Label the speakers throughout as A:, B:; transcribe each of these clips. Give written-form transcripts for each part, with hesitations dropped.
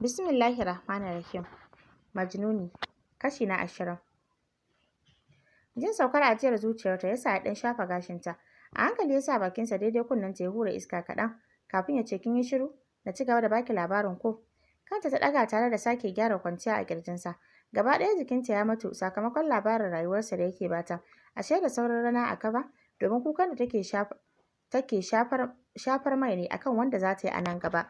A: Bismillahir Rahmanir Rahim. Majnuni, kashi na 20. Jin saukar ajiyar zuciyarta ya sa ya ɗan shafa gashinta. A hankali ya sa bakinsa daidai kunnenta ya hura iska kaɗan kafin ya ce, "Kin yi shiru? Na ci gaba da baki labarin ko?" Kanta ta ɗaga tare da sake gyara kwanciya a ƙirjinsa. Gaba ɗaya jikinta ya mutu sakamakon labarin rayuwarsa da yake bata. Ashe da sauran rana a kaba, domin kukan da take shafar mai ne akan wanda za ta yi a nan gaba.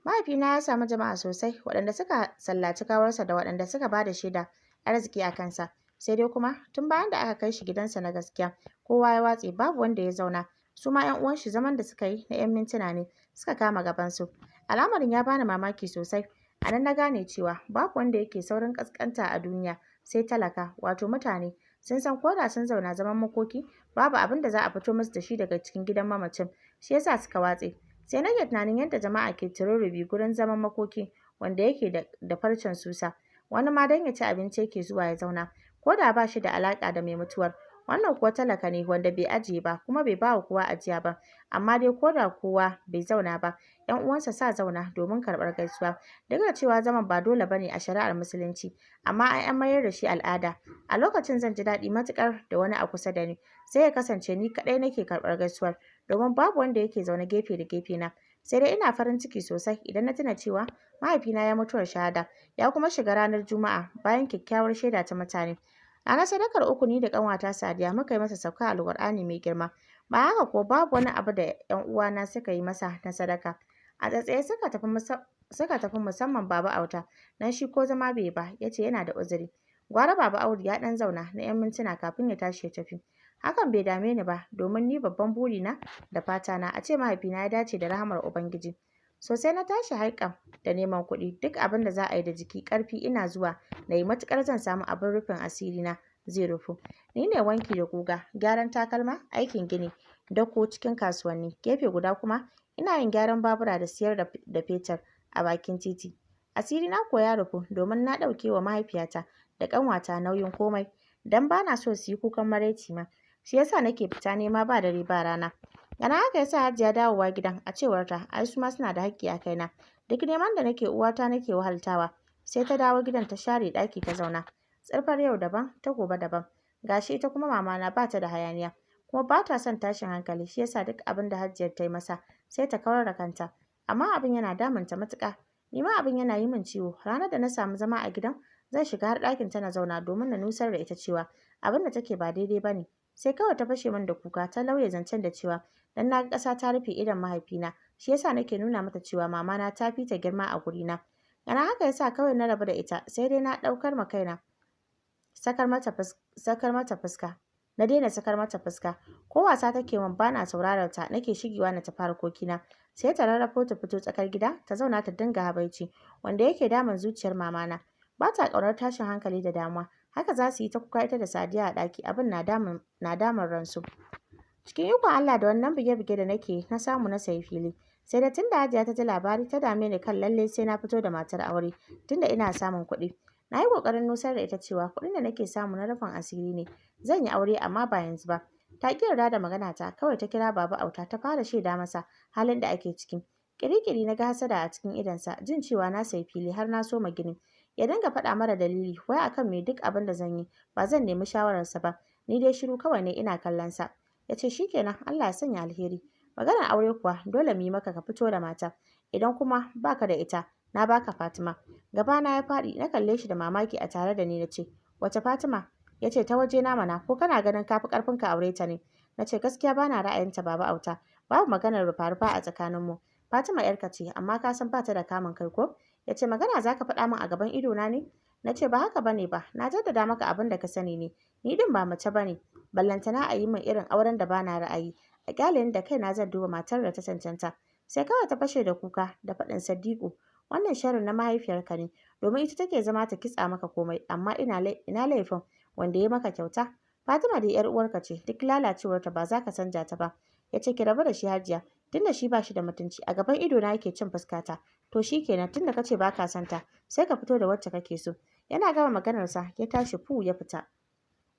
A: Mahaifina ya samu jama'a sosai waɗanda suka sallaci gawarsa da waɗanda suka ba da shaida arziki a kansa. Sai dai kuma tun bayan da aka kai shi gidansa na gaskiya, kowa ya watse, babu wanda ya zauna. Su ma 'yan uwan shi zaman da suka yi na 'yan mintuna ne, suka kama gabansu. Al'amarin ya bani mamaki sosai. A nan na gane cewa babu wanda yake saurin ƙasƙanta a duniya sai talaka, wato mutane sun san ko da sun zauna zaman makoki, babu abin da za a fito musu da shi daga cikin gidan mamacin, shi yasa suka watse. Sai nake tunanin yadda jama'a ke tururubi gurin zaman makoki wanda yake da farcen susa. Wani ma don ya ci abinci yake zuwa ya zauna, ko da ba shi da alaƙa da mai mutuwar. Wannan kuwa talaka ne wanda bai ajiye ba kuma bai ba wa kowa ajiya ba, amma dai ko da kowa bai zauna ba, 'yan uwansa sa zauna domin karɓar gaisuwa. Duk da cewa zaman ba dole ba ne a shari'ar Musulunci, amma ai an mayar da shi al'ada. A lokacin zan ji daɗi matuƙar da wani a kusa da ni, sai ya kasance ni kaɗai nake karɓar gaisuwar, domin babu wanda yake zaune gefe da gefe na. Sai dai ina farin ciki sosai idan na tuna cewa mahaifina ya mutuwar shahada, ya kuma shiga ranar Juma'a bayan kyakkyawar shaida ta mutane. Ranar sadakar uku ni da ƙanwata Sadiya muka yi masa sauka Alƙur'ani mai girma. Bayan haka kuwa babu wani abu da 'yan uwana suka yi masa na sadaka. A tsaitsaye suka tafi, musamman Baba Auta, dan shi ko zama bai ba, ya ce yana da uzuri. Gwara Baba Audu ya ɗan zauna na 'yan mintuna kafin ya tashi ya tafi. Hakan bai dame ni ba, domin ni babban burina da fatana a ce mahaifina ya dace da rahamar Ubangiji. Sosai na tashi haiƙan da neman kuɗi, duk abin da za a yi da jiki ƙarfi ina zuwa na yi, matuƙar zan samu abin rufin asirina zai rufu. Ni ne wanki da guga, gyaran takalma, aikin gini, dako cikin kasuwanni. Gefe guda kuma ina yin gyaran babura da siyar da fetur a bakin titi. Asirina kuwa ya rufu, domin na ɗauke wa mahaifiyata da ƙanwata nauyin komai, dan ba na so su yi kukan maraici ma. Shi yasa nake fita nema ba dare ba rana. Ganin haka yasa Hajiya dawowa gidan, a cewarta ai su ma suna da haƙƙi a kaina. Duk neman da nake, uwata nake wahaltawa. Sai ta dawo gidan ta share ɗaki ta zauna. Tsirfar yau daban, ta gobe daban. Gashi ita kuma mamana ba ta da hayaniya, kuma ba ta son tashin hankali, shi yasa duk abin da Hajiyar ta yi masa sai ta kawar da kanta. Amma abin yana damunta matuƙa. Ni ma abin yana yi min ciwo. Ranar da na samu zama a gidan, zan shiga har ɗakin ta na zauna domin na nusar da ita cewa abin da take ba daidai ba ne. Sai kawai ta fashe min da kuka, ta lauye zancen da cewa dan na ga ƙasa ta rufe idon mahaifina, shi yasa nake nuna mata cewa mamana ta fi ta girma a gurina. Ganin haka yasa kawai na rabu da ita, sai dai na ɗaukar ma kaina sakar mata fuska. Na daina sakar mata fuska. Ko wasa take min, bana saurarar ta, nake shigewa na tafi harkokina. Sai ta rarrafo ta fito tsakar gida ta zauna ta dinga habaici wanda yake damun zuciyar mamana. Ba ta ƙaunar tashin hankali da damuwa. Haka za su yi ta kuka ita da Sadiya a ɗaki, abin na damun ransu. Cikin ikon Allah da wannan buge-buge da nake, na samu na sayi fili. Sai da tunda Hajiya ta ji labari, ta dame ni kan lalle sai na fito da matar aure tunda ina samun kuɗi. Na yi ƙoƙarin nusar da ita cewa kuɗin da nake samu na rufin asiri ne. Zan yi aure amma ba yanzu ba. Ta ƙi yarda da magana ta, kawai ta kira Baba Auta ta fara shaida masa halin da ake ciki. Ƙiri-ƙiri na ga hasada a cikin idonsa, jin cewa na sayi fili har na soma gini. Ya dinga faɗa mara dalili, wai akan me duk abin da zan yi ba zan nemi shawararsa ba. Ni dai shiru kawai ne ina kallon sa. Ya ce, "Shikenan, Allah ya sanya alheri. Maganar aure kuwa dole mu yi maka ka fito da mata. Idan kuma baka da ita, na baka Fatima." Gabana ya faɗi, na kalle shi da mamaki a tare da ni na ce, "Wace Fatima?" Ya ce, "Ta waje na mana, ko kana ganin ka fi ƙarfin ka aure ta ne?" Na ce, "Gaskiya bana ra'ayinta, Baba Auta. Babu maganar rufa-rufa a tsakaninmu. Fatima ‘yarka ce, amma ka san ba ta da kamun kai ko?" Ya ce, "Magana za ka faɗa min a gaban idona ne?" Na ce, "Ba haka bane ba, na jaddada maka abin da ka sani ne. Ni din ba mace bane, ballantana a yi min irin auren da bana ra'ayi. A ƙyale ni, da kaina zan duba matar da ta cancanta." Sai kawai ta fashe da kuka da faɗin, "Sadiku, wannan sharrin na mahaifiyarka ne, domin ita take zama ta kitsa maka komai, amma ina laifin wanda ya maka kyauta? Fatima dai ‘yar uwarka ce, duk lalacewarta ba za ka canja ta ba." Ya ce, "Ki rabu da shi, Hajiya, tunda shi ba shi da mutunci, a gaban idona yake cin fuskata. To shikenan, tunda kace ba ka son ta, sai ka fito da wacce kake so." Yana gama maganarsa ya tashi fu ya fita.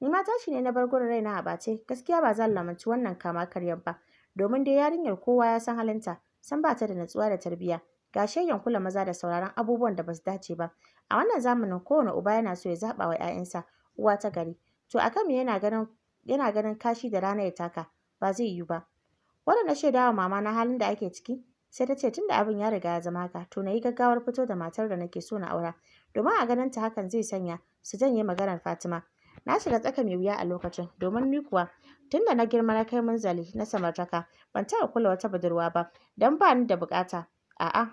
A: Ni ma tashi ne na bar gurin raina a ɓace. Gaskiya ba zan lamunci wannan kama karyan ba, domin dai yarinyar kowa ya san halinta, san ba ta da natsuwa da tarbiyya. Ga shegen kula maza da sauraron abubuwan da basu dace ba. A wannan zamanin kowane uba yana so ya zaɓa wa 'ya'yansa uwa ta gari. To akan me yana ganin kashi da rana ya taka? Ba zai yiwu ba. Wanda na shaida wa mama na halin da ake ciki, sai ta ce tunda abin ya riga ya zama haka, to na yi gaggawar fito da matar da nake so na aura, domin a ganin ta hakan zai sanya su janye maganar Fatima. Na shiga tsaka mai wuya a lokacin, domin ni kuwa tunda na girma na kai munzali na samartaka, ban taɓa kula wata budurwa ba don ba ni da bukata. A'a,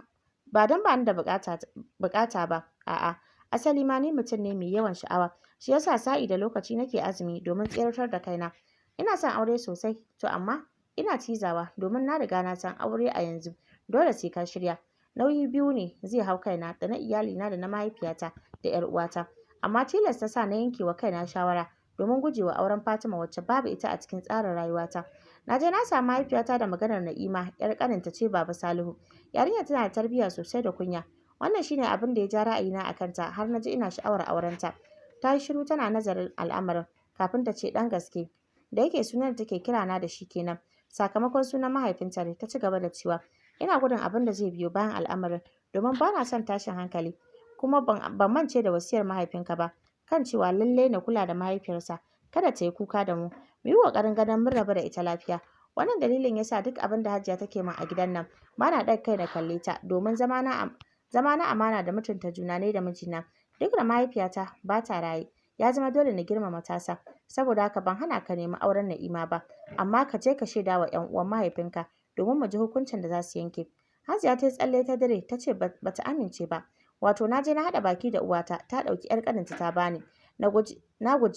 A: ba don ba ni da bukata ba, a'a. Asali ma ni mutum ne mai yawan sha'awa, shi yasa sa'i da lokaci nake azumi domin tseratar da kaina. Ina son aure sosai, to amma ina cizawa domin na riga na san aure a yanzu dole sai ka shirya. Nauyi biyu ne zai hau kaina, da na iyalina da na mahaifiyata da 'yar uwata. Amma tilas ta sa na yanke wa kaina shawara domin gujewa auren Fatima, wacce babu ita a cikin tsarin rayuwata. Na je na samu mahaifiyata da maganar Na'ima, 'yar ƙaninta ce Baba Salihu. Yarinyar tana da tarbiyya sosai da kunya. Wannan shine abin da ya ja ra'ayina a kanta har na ji ina sha'awar aurenta. Ta yi shiru tana nazarin al'amarin kafin ta ce, ɗan gaske. Da yake sunan da take kira na da shi kenan, sakamakon sunan mahaifinta ne. Ta ci gaba da cewa, ina gudun abin da zai biyo bayan al'amarin, domin ba na son tashin hankali, kuma ban mance da wasiyar mahaifinka ba kan cewa lallai na kula da mahaifiyarsa, kada ta yi kuka da mu, mu yi ƙoƙarin ganin mun rabu da ita lafiya. Wannan dalilin yasa duk abin da Hajiya take min a gidan nan, ba na ɗaga kai na kalle ta, domin zama na amana da mutunta juna ne da mijina. Duk da mahaifiyata ba ta raye, ya zama dole na girmama tasa. Saboda haka ban hana ka nemi auren Na'ima ba, amma ka je ka shaida wa 'yan uwan mahaifinka domin mu ji hukuncin da za su yanke. Hajiya ta yi tsalle ta dire, ta ce ba ta amince ba. Wato na je na haɗa baki da uwata, ta ɗauki 'yar ƙaninta ta bani. Na guji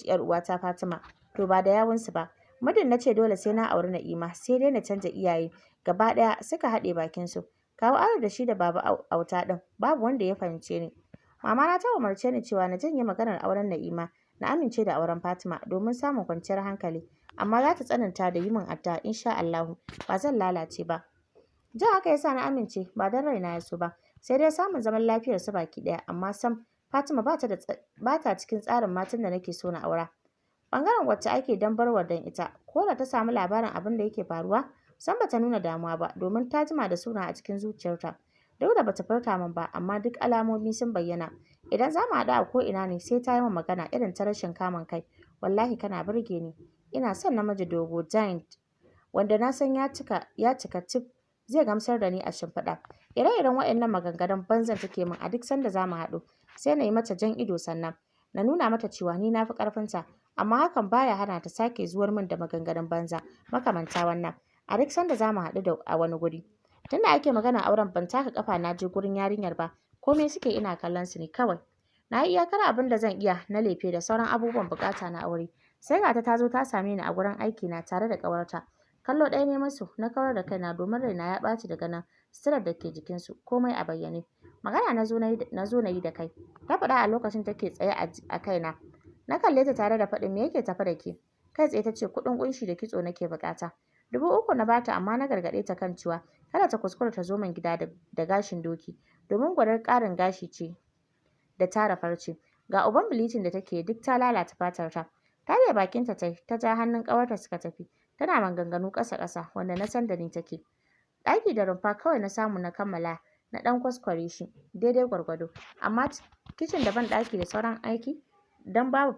A: 'yar uwata Fatima. To ba da yawunsu ba. Muddin na ce dole sai na auri Na'ima, sai dai na canja iyaye. Gaba ɗaya suka haɗe bakinsu. Kawu Aro da shi da Baba Auta ɗin, babu wanda ya fahimce ni. Mama na ta umarce ni cewa na janye maganar auren Na'ima, na amince da auren Fatima domin samun kwanciyar hankali. Amma za ta tsananta da yi min addu'a, insha Allahu ba zan lalace ba. Jin haka yasa na amince, ba don raina ya so ba, sai dai samun zaman lafiyar su baki ɗaya. Amma sam Fatima ba ta cikin tsarin matan da nake so na aura. Bangaren wacce ake dambarwar don ita, ko da ta samu labarin abin da yake faruwa, sam bata nuna damuwa ba, domin ta jima da suna a cikin zuciyarta. Duk da bata furta min ba, amma duk alamomi sun bayyana. Idan za mu haɗu a ko ina ne, sai ta yi min magana irin ta rashin kamun kai. "Wallahi kana burge ni. Ina son namiji dogo giant wanda na san ya cika cif, zai gamsar da ni a shimfiɗa." Ire-iren waɗannan maganganun banzan take min a duk sanda za mu haɗu. Sai na yi mata jan ido, sannan na nuna mata cewa ni na fi ƙarfinta, amma hakan baya hana ta sake zuwar min da maganganun banza makamanta wannan a duk sanda za mu haɗu da a wani guri. Tunda ake magana auren, ban taka kafa na je gurin yarinyar ba. Komai suke ina kallon su ne kawai. Na yi iyakar abin da zan iya na lefe da sauran abubuwan bukata na aure. Sai ga ta zo ta same ni a gurin aiki na tare da ƙawarta. Kallo ɗaya ne musu, na kawar da kaina, domin raina ya ɓaci daga nan suturar da ke jikinsu, komai a bayyane. "Magana na zo na yi da kai," ta faɗa a lokacin take tsaye a kaina. Na kalle ta tare da faɗin, "Me yake tafe da ke?" Kai tsaye ta ce, "Kuɗin ƙunshi da kitso nake buƙata." 3,000 na bata, amma na gargaɗe ta kan cewa kada ta kuskura ta zo min gida da gashin doki, domin gwarar ƙarin gashi ce da tara farce. Ga uban bleaching da take, duk ta lalata fatar ta. Tabe bakinta ta ta ja hannun ƙawarta suka tafi, tana maganganu ƙasa-ƙasa wanda na san da ni take. Ɗaki da rumfa kawai na samu na kammala, na ɗan kwaskware shi daidai gwargwado, amma kicin da banɗaki da sauran aiki dan babu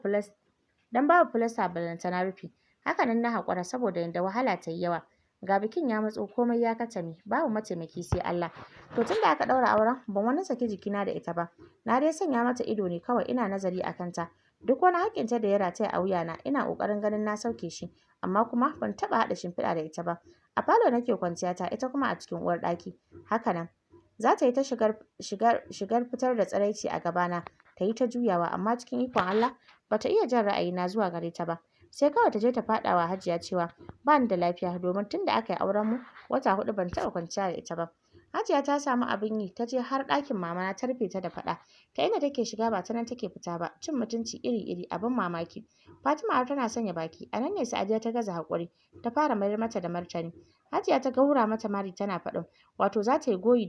A: filasta ballantana rufi. Haka nan na haƙura saboda yanda wahala ta yi yawa. Ga bikin ya matso, komai ya katame, babu mataimaki sai Allah. To tunda aka ɗaura auren, ban wani saki jikina da ita ba. Na dai sanya mata ido ne kawai, ina nazari a kanta. Duk wani haƙƙinta da ya rataya a wuyana, ina ƙoƙarin ganin na sauke shi, amma kuma ban taɓa haɗa shimfiɗa da ita ba. A falo nake kwanciya ta, ita kuma a cikin uwar ɗaki. Haka nan za ta yi ta shigar fitar da tsiraici a gabana, ta yi ta juyawa, amma cikin ikon Allah ba ta iya jan ra'ayina zuwa gare ta ba. Sai kawai ta je ta faɗa wa Hajiya cewa ba ni da lafiya, domin tun da aka yi auren mu wata 4 ban taɓa kwanciya da ita ba. Hajiya ta samu abin yi, ta je har ɗakin mamana ta rufe ta da faɗa. Ta inda take shiga ba ta nan take fita ba, cin mutunci iri-iri, abin mamaki. Fatima har tana sanya baki, a nan ne Sa'adiya ta gaza haƙuri, ta fara mayar mata da martani. Hajiya ta gaura mata mari tana faɗin, wato za ta goyi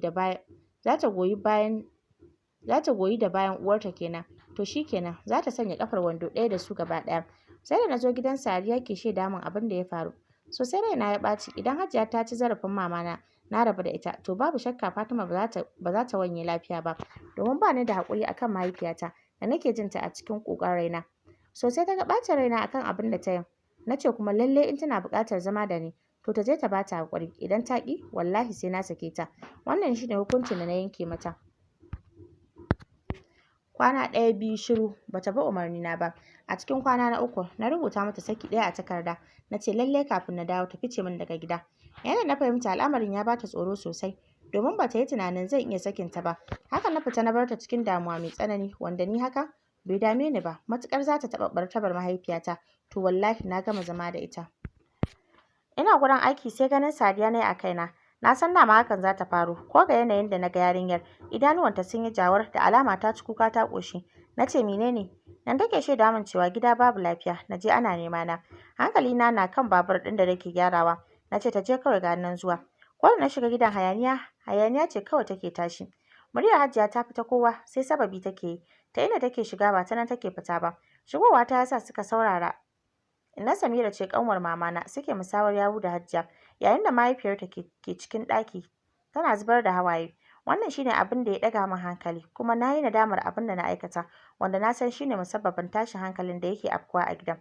A: da bayan uwarta kenan. To shi kenan, za ta sanya kafar wando ɗaya da su gaba ɗaya. Sai da na zo gidan, Sadiya ke shaida min abin da ya faru. Sosai raina ya ɓaci. Idan Hajiya ta ci zarafin mamana, na rabu da ita, to babu shakka Fatima ba za ta wanye lafiya ba, domin ba ni da haƙuri akan mahaifiyata da nake jin ta a cikin ƙoƙon raina. Sosai ta ga ɓacin raina akan abin da ta yi. Na ce kuma lallai in tana buƙatar zama da ni, to ta je ta bata haƙuri, idan ta ƙi, wallahi sai na sake ta. Wannan shine hukuncin da na yanke mata. Kwana ɗaya, biyu, shiru, bata bi umarnina ba. A cikin kwana na uku na rubuta mata saki ɗaya a takarda, na ce lallai kafin na dawo ta fice min daga gida. Yanda na fahimta, al'amarin ya bata tsoro sosai, domin bata yi tunanin zan iya sakin ta ba. Haka na fita na bar ta cikin damuwa mai tsanani, wanda ni haka bai dame ni ba. Matuƙar za ta taɓa martabar mahaifiyata, to wallahi na gama zama da ita. Ina gurin aiki sai ganin Sadiya na yi a kaina. Na san dama hakan za ta faru, ko ga yanayin da na ga yarinyar, idanuwanta sun yi jawur, da alama ta ci kuka ta ƙoshi. Na ce, "Menene?" Nan take shaida min cewa gida babu lafiya, na je ana nema na. Hankalina na kan babur ɗin da nake gyarawa. Na ce ta je kawai, ga nan zuwa. Ko da na shiga gidan, hayaniya hayaniya ce kawai take tashi. Muryar Hajiya ta fita kowa, sai sababi take yi. Ta inda take shiga ba ta nan take fita ba. Shigowa ta yasa suka saurara. Inna Samira ce, kanwar mamana, suke musawar yawu da Hajiya, yayin da mahaifiyarta ke cikin ɗaki tana zubar da hawaye. Wannan shine abin da ya ɗaga min hankali, kuma na yi nadamar abin da na aikata, wanda na san shine musabbabin tashin hankalin da yake afkuwa a gidan.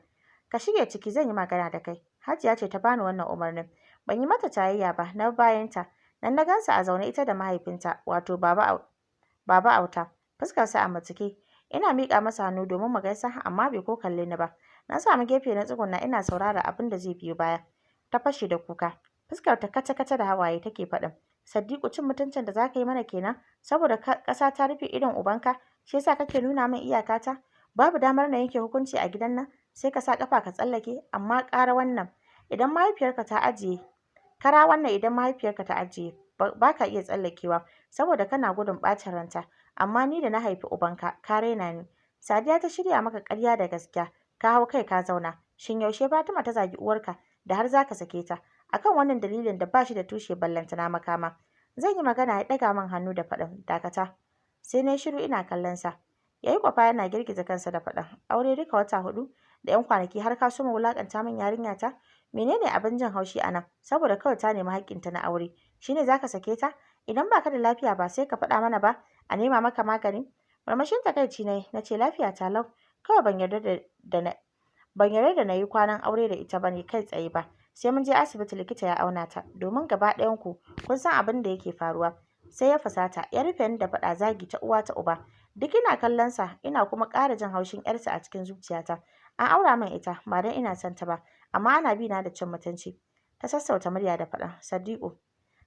A: "Ka shige ciki, zan yi magana da kai." Hajiya ce ta bani wannan umarnin. Ban yi mata jayayya ba, na bayanta. Nan na gansu a zaune ita da mahaifinta, wato Baba Auta. Fuskarsa a murtuke. Ina miƙa masa hannu domin mu gaisa, amma bai ko kalle ni ba. Na samu gefe na tsuguna ina saurara abin da zai biyo baya. Ta fashe da kuka. Fuskar ta kaca-kaca da hawaye take faɗin, "Saddiƙu, cin mutuncin da zaka yi mana kenan? Saboda ƙasa ta rufe idon ubanka, shi yasa kake nuna min iyakata? Babu damar na yanke hukunci a gidan nan, sai ka sa ƙafa ka tsallake. Amma ƙara wannan idan mahaifiyarka ta ajiye, kara wannan idan mahaifiyarka ta ajiye, ba ka iya tsallakewa saboda kana gudun ɓacin ranta. Amma ni da na haifi ubanka, ka raina ni. Sadiya ta shirya maka ƙarya da gaskiya, ka hau kai ka zauna. Shin yaushe Fatima ta zagi uwarka da har zaka sake ta akan wannan dalilin da ba shi da tushe, ballantana makama?" Zan yi magana ya ɗaga min hannu da faɗin, "Dakata." Sai na yi shiru ina kallon sa. Ya yi kwafa yana girgiza kansa da faɗin, "Aure duka wata 4 da 'yan kwanaki har ka soma wulaƙanta min yarinya ta? Menene abin jin haushi a nan? Saboda kawai ta nemi haƙƙinta na aure shine zaka sake ta? Idan baka da lafiya, ba sai ka faɗa mana ba, a nema maka magani?" Murmushin takaici ne na ce, "Lafiya ta lau, kawai ban yarda da na yi kwanan aure da ita bane kai tsaye ba, sai mun je asibiti likita ya auna ta, domin gaba ɗayan ku kun san abin da yake faruwa." Sai ya fusata ya rufe ni da faɗa, zagi ta uwa ta uba. Duk ina kallon sa, ina kuma ƙara jin haushin ƴarsa a cikin zuciyata. An aura min ita ba don ina son ta ba, amma ana bi na da cin mutunci. Ta sassauta murya da faɗa, "Sadiku,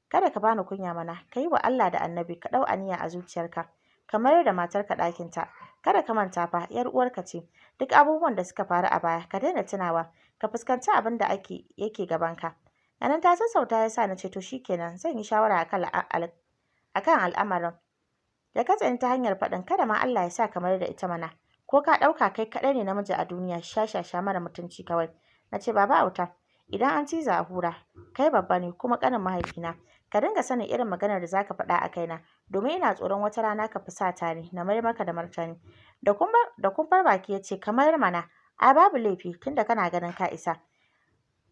A: kada ka bani kunya mana. Ka yi wa Allah da Annabi, ka ɗau aniya a zuciyarka, ka mayar da matarka ɗakinta. Kada ka manta fa, ‘yar uwarka ce. Duk abubuwan da suka faru a baya ka daina tunawa, ka fuskanci abin da ake yake gabanka." Ganin ta sassauta ya sa na ce, "To shikenan, zan yi shawara akan al'amarin." Ya katse ni ta hanyar faɗin, "Kada ma Allah ya sa ka mayar da ita mana. Ko ka ɗauka kai kaɗai ne namiji a duniya? Shashasha mara mutunci kawai." Na ce, "Baba Auta, idan an ciza a hura. Kai babba ne kuma ƙanin mahaifina. Ka dinga sanin irin maganar da zaka faɗa a kaina, domin ina tsoron wata rana ka fusata ni na mayar maka da martani." Da kumfar baki ya ce, "Kamar mana, ai babu laifi tunda kana ganin ka isa."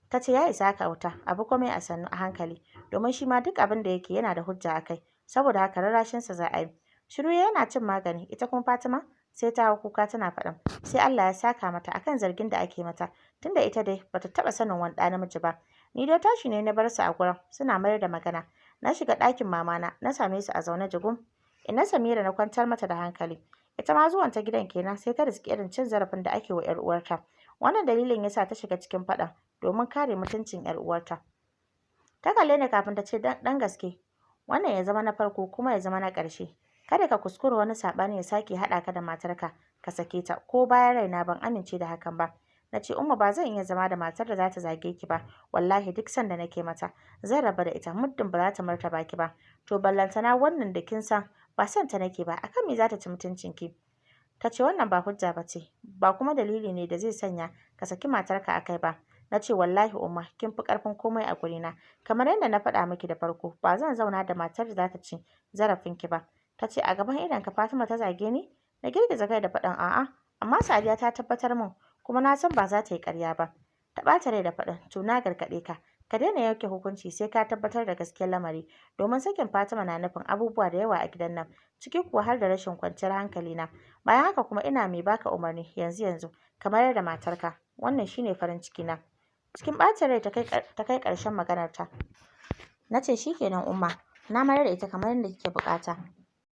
A: Ta ce, "Ya isa ka, Auta, abu komai a sannu a hankali, domin shi ma duk abin da yake yana da hujja a kai, saboda haka rarrashinsa za a yi." Shiru yana cin magani. Ita kuma Fatima sai ta hau kuka tana faɗin sai Allah ya saka mata akan zargin da ake mata, tunda ita dai bata taɓa sanin wani ɗa namiji ba. Ni dai tashi ne na bar su a gurin suna mayar da magana. Na shiga ɗakin mamana, na same su a zaune jigum. Inna Samira na kwantar mata da hankali. Ita ma zuwan ta gidan kenan, sai ta riski irin cin zarafin da ake wa 'yar uwarta. Wannan dalilin yasa ta shiga cikin faɗan domin kare mutuncin 'yar uwarta. Ta kalle ni kafin ta ce, "Dan gaske, wannan ya zama na farko kuma ya zama na ƙarshe. Kada ka kuskura wani saɓani ya sake haɗa ka da matarka ka sake ta, ko bayan raina ban amince da hakan ba." Na ce, "Umma, ba zan iya zama da matar da za ta zage ki ba. Wallahi duk sanda nake mata, zan raba da ita muddin ba za ta martaba ki ba. To ballantana wannan da kin san ba son ta nake ba, akan me za ta ci mutuncin ki?" Ta ce, "Wannan ba hujja ba ce, ba kuma dalili ne da zai sanya ka saki matarka a kai ba." Na ce, "Wallahi Umma, kin fi ƙarfin komai a gurina. Kamar yadda na faɗa miki da farko, ba zan zauna da matar da za ta ci zarafin ki ba." Ta ce, "A gaban idonka Fatima ta zage ni?" Na girgiza kai da faɗin a'a, amma Sadiya ta tabbatar min, kuma na san ba za ta yi ƙarya ba. Ta ɓata rai da faɗin, "To na gargaɗe ka, Ka daina yanke hukunci sai ka tabbatar da gaskiyar lamari, domin sakin Fatima na nufin abubuwa da yawa a gidan nan, ciki kuwa har da rashin kwanciyar hankali na. Bayan haka kuma ina mai baka umarni yanzu yanzu ka mayar da matarka. Wannan shine farin ciki na. Cikin ɓacin rai ta kai ƙarshen maganarta. Na ce shikenan Umma, na mayar da ita kamar yadda kike buƙata.